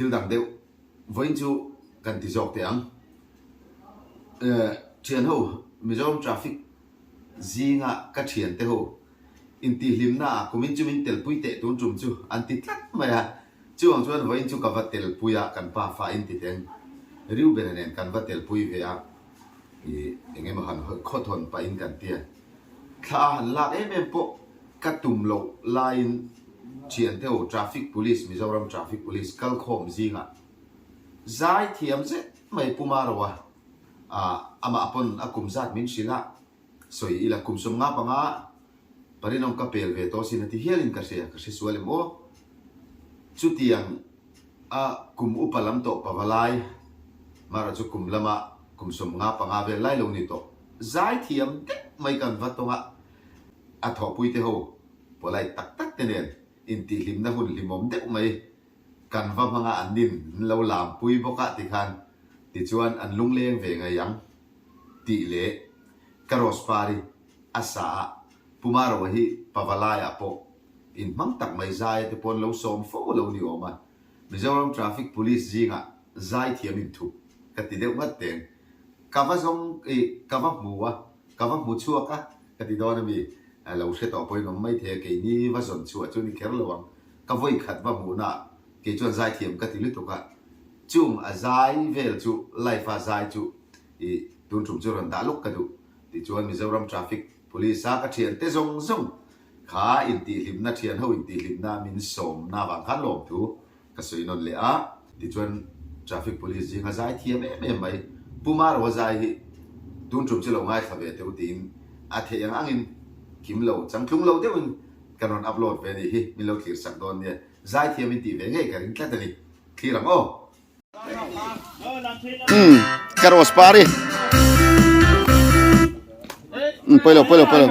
Thil dang deuh vawiin chu kan ti zawk teh ang. Thian ho Mizoram traffic zinga ka thian te ho intihhlimna ah kumin chu min telpui teh tun tum chu an ti tlat mai a. Chuvang chuan vawiin chu ka va telpui a, kan pa fa in ti teng Reuben-a nen kan va telpui ve a, ih eng emaw han khawthawn pahin kan ti a. Thla a han lak em em pawh ka tum loh laiin thiante ho Traffic Police, Mizoram Traffic Police kalkhawm zingah zai thiam zet mai Pu Maroa amah pawn a kum zat min hrilh a, sawi ila kum 15 Parinawm ka pel ve tawh sin a ti hialin ka hria, ka hre sual em aw? Chutiang a kum upa lam tawh pavalai Mara chu kum lama kum 55 vel lai lo ni tawh zaithiam deuh mai kan va tawng a, a thawhpui te ho polite tak tak te nen intihhlimna hun hlimawm deuh mai kan va hmang a, an nin an lo lampui bawk a tikhan tichuan an lungleng ve ngei ang tih leh ka rose par i a sa a, Pu Maroa hi Pavalaiah pawh inhmang tak mai zai te pawn lo sawm fo a lo ni awm a, Mizoram Traffic Police zingah zaithiam inthup ka ti deuh ngat teng. Ka va zawng ih ka va hmu a, ka va hmu chhuak a ka ti dawn a mi, lo hre tawh pawhin awm mai thei a, keini va zawn chhuah chu ni kher lo ang, ka vawi khat va hmuhna ah kei chuan zaithiam ka ti lutuk a, chung a zai vel chu live a zai chu ih tun tum chu rawn dah lawk ka duh. Tichuan Mizoram Traffic Police a ka thiante zawng zawng kha intihhlimna thian ho intihhlimna min sawmna avang khan lawmthu ka sawi nawn leh a. Tichuan Traffic Police zinga zai thiam em em mai Pu Maroa zai hi tun tum chu lo ngaithla ve teh u tiin a theih ang angin kim lo changtlung lo deuhin kan rawn upload ve a nih hi min lo thlir sak dawn nia. Zai thiam intih ve ngei ka ring tlat a ni. Thlir ang aw. Umm ka rose par hi umm pawilo pawilo pawilo